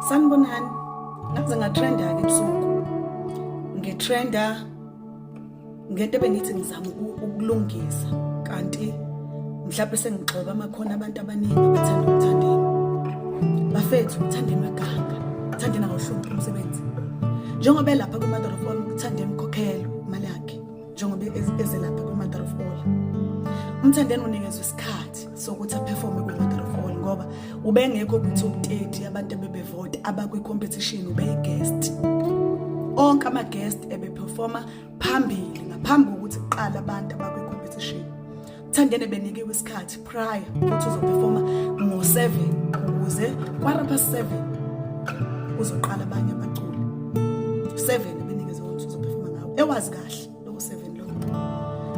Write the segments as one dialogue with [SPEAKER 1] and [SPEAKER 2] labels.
[SPEAKER 1] Sanibonani. Ngaze ngatrenda ke ebusuku. Ngitrenda ngento ebengithi ngizama ukulungisa kanti mhlawumbe sengigxoba amakhona abantu abaningi abathanda uMthandeni. Bafethu uMthandeni weganga. Mthandeni awuhluphi umsebenzi. Njengoba elapha kwi-Mother of All uMthandeni ukhokhelwe imali yakhe njengoba eze lapha kwi-Mother of All. UMthandeni unikezwe isikhathi sokuthi aperforme kwi-Mother of All ngoba ubengekho kwi-top 30 yabantu abebevota abakwi-competition, ubeyi-guest. Onke ama-guest ebeperforma phambili ngaphambi kokuthi kuqale abantu abakwi-competition. Mthandeni benikiwe isikhathi prior ukuthi uzoperforma ngo-7 ukuze 7:15 uzoqala abanye abaculi. 7 benikezwe ukuthi uzoperforma ngawo, ewazi kahle lo 7 lo.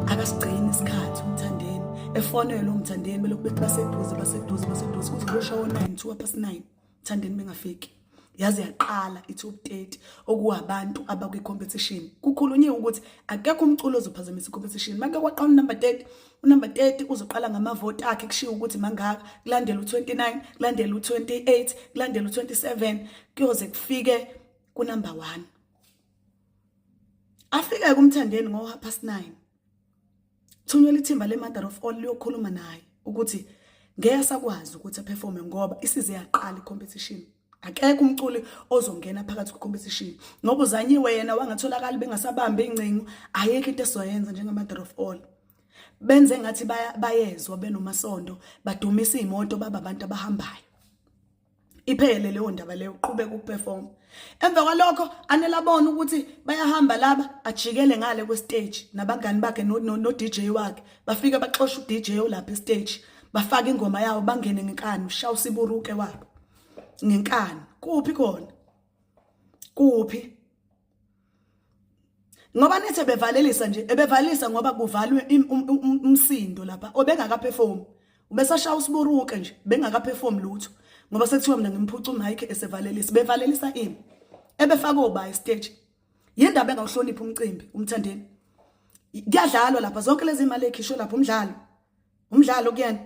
[SPEAKER 1] Akasigcini isikhathi uMthandeni, efonelwe uMthandeni belokhu bethi baseduze, baseduze, baseduze, kuze kushawo 9, 9:02, Mthandeni bengafiki. Yaze yaqala i-top 30 okuwabantu abakwi-competition. Kukhulunyiwe ukuthi akekho umculo ozophazamisa i-competition. Make kwaqala unumber 30, unumber 30 uzoqala ngamavoti akhe, kushiwo ukuthi mangaka, kulandela u-29, kulandela u-28, kulandela u-27, kuyoze kufike kunumber 1. Afike kuMthandeni ngo 9:30. Thunyelwa ithimba le-Mother of All liyokhuluma naye ukuthi ngeke asakwazi ukuthi aperforme ngoba isize yaqala i-competition. Akekho umculi ozongena phakathi kwe-competition ngoba uzanyiwe yena wangatholakali, bengasabambi ingcingo, ayikho into esizoyenza njenge-Mother of All. Benze ngathi bayezwa benomasondo, badumisa iy'moto, baba abantu abahambayo. Iphele leyo ndaba leyo, uqhubeka ukuperform. Emva kwalokho anele abona ukuthi bayahamba laba, ajikele ngale kwestage nabangani bakhe no DJ wakhe. Bafike baxosha uDJ olapha estage, bafaka ingoma yawo, bangene ngenkani, ushaya usiburuke wabo ngenkani. Kuphi khona? Kuphi? Ngoba nethe bevalelisa nje, ebevalelisa ngoba kuvalwe umsindo lapha, obengakaperform ubesashaya usiburuke nje, bengakaperform lutho, ngoba sekuthiwa mina ngimphuca umic esevalelisa. Bevalelisa ini? Ebefaka oba stage. Yindaba engawuhloniphi umcimbi uMthandeni. Kuyadlalwa lapha, zonke lezi imali ekhishwe lapha umdlalo, umdlalo kuyena.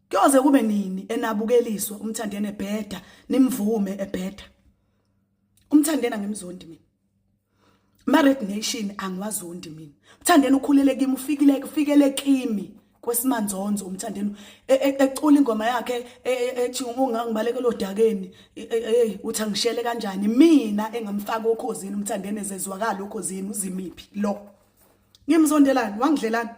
[SPEAKER 1] Kuyoze kube nini enabukeliswa uMthandeni ebheda, nimvume ebheda? UMthandeni angimzondi mina. Ma-Red Nation angiwazondi mina. Mthandeni ukhulele kimi, ufikile, ufikele kimi kwesimanzonzo uMthandeni ecula ingoma yakhe ethi ungangibalekela odakeni, hey, uthi angishele kanjani mina engamfaka okhozini uMthandeni, ezezwakala okhozini. Uzimiphi lo? Ngimzondelani? Wangidlelani?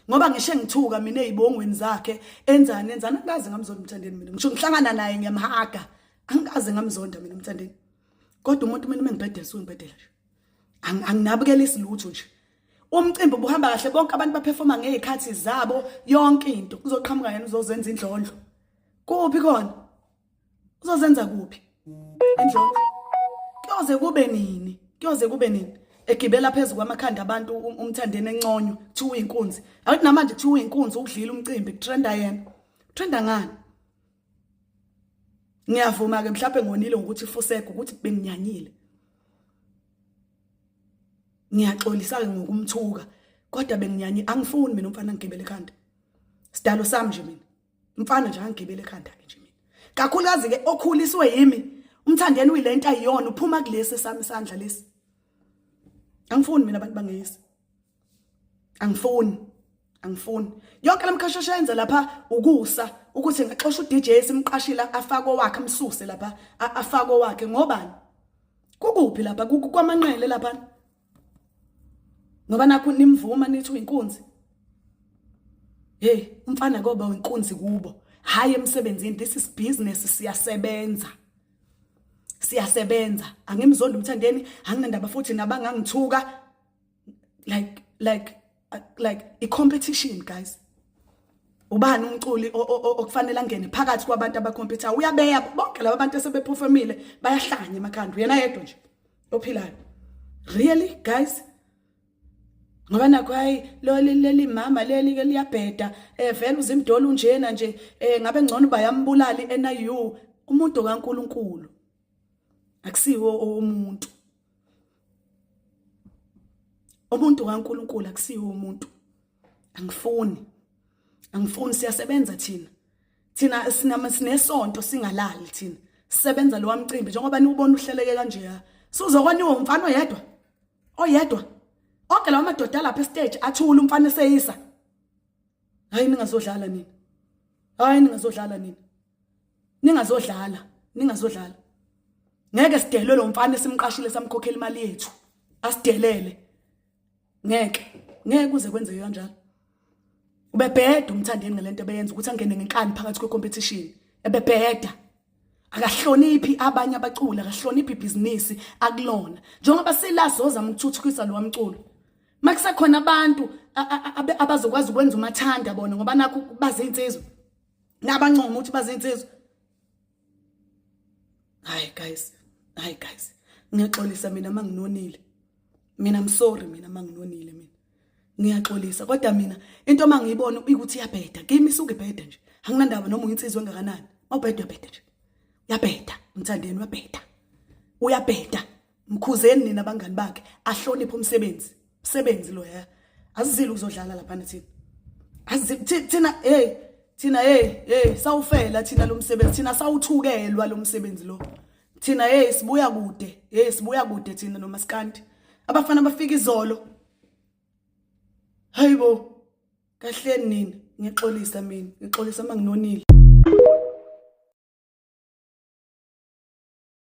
[SPEAKER 1] Ngoba ngishe ngithuka mina ezibongweni zakhe, enzani, enzani, angikaze ngamzonda uMthandeni mina. Ngisho ngihlangana naye ngiyamhaga, angikaze ngamzonda mina uMthandeni. Kodwa umuntu mina mengibhedela suke ngibhedela nje, anginabukela isilutho nje. Umcimbi ubuhamba kahle, bonke abantu baperforma ngezikhathi zabo, yonke into. Uzoqhamuka yena uzozenza indlondlo. Kuphi khona? Uzozenza kuphi indlondlo? Kuyoze kube nini? Kuyoze kube nini egibela phezulu kwamakhanda abantu uMthandeni, enconywa, kuthiwa uyinkunzi? Akuthi namanje kuthiwa uyinkunzi, ukudlila umcimbi, kutrenda yena. Trenda ngani? Ngiyavuma ke mhlawumbe ngonile ngokuthi fuseke, ukuthi benginyanyile. Ngiyaxolisa ke ngokumthuka, kodwa benginyanye. Angifuni mina umfana ngigibele ekhanda, sidalo sami nje mina umfana nje angigibele ekhanda ke nje mina, kakhulukazi ke okhuliswe yimi. UMthandeni uyilento ayiyona, uphuma kulesi sami isandla lesi. Angifuni mina abantu bangeyisi, angifuni, angifuni. Yonke lemkhashasha yenza lapha ukusa ukuthi ngaxosha uDJ simqashila, afake owakhe, amsuse lapha, afake owakhe. Ngobani? Kukuphi lapha? Kwamanqele lapha, ngoba nakho nimvuma nithi uyinkunzi. Hey, umfana koba uyinkunzi kubo, hayi emsebenzini. This is business, siyasebenza, siyasebenza. Angimzondi uMthandeni, anginandaba futhi nabangangithuka. Like i competition, guys. Ubani umculi okufanele angene phakathi kwabantu abacompetayo? Uyabeya bonke laba bantu esebeperformile, bayahlanya emakhanda, uyena yedwa nje ophilayo. Really, guys? Ngoba nakho, hayi, lo leli mama leli ke liyabheda, vele uzimdolo unjena nje, ngabe ngcono bayambulala iNIU. Umuntu kaNkuluNkulu, akusiwo umuntu, umuntu kaNkuluNkulu, akusiwo umuntu. Angifuni, angifuni. Siyasebenza thina, thina sinama sinesonto, singalali thina. Sebenza lo wamcimbi njengoba niwubona uhleleke kanjeya. Suzokwaniwa umfana oyedwa. Oyedwa. Onke lawa madoda lapha estage athula umfana eseyisa. Hayi ningazodlala nina. Hayi ningazodlala nina. Ningazodlala, ningazodlala. Ngeke sidelwe lo mfana esimqashile samkhokhela imali yethu. Asidelele. Ngeke. Ngeke kuze kwenzeke kanjalo. Ubebheda umthandeni ngalento ebeyenza ukuthi angene ngenkani phakathi kwe-competition. Ebebheda. Akahloniphi abanye abaculi, akahloniphi ibhizinisi akulona. Njengoba sila sozama ukuthuthukisa lo mculo. Makusekhona abantu abazokwazi ukwenza umathanda bona ngoba nakho bazinsizwa. Nabancoma ukuthi bazinsizwa. Hayi guys, hayi guys. Ngiyaxolisa mina manginonile. Mina I'm sorry mina manginonile mina. Ngiyaxolisa kodwa mina into mangiyibona ukuthi iyabheda. Kimi isuke ibheda nje. Anginandaba noma uyinsizwa engakanani. Mawubheda uyabheda nje. Uyabheda, umthandeni uyabheda. Uyabheda. Mkhuzeni nina abangani bakhe ahloniphe umsebenzi. Umsebenzi lo ya. Asizile ukuzodlala lapha thina. Asizile thina hey thina hey hey sawufela thina lo msebenzi thina sawuthukelwa lo msebenzi lo. Thina hey sibuya kude. Hey sibuya kude thina nomaskandi. Abafana bafika izolo. Hayibo. Kahleni nina ngixolisa mina ngixolisa manginonile.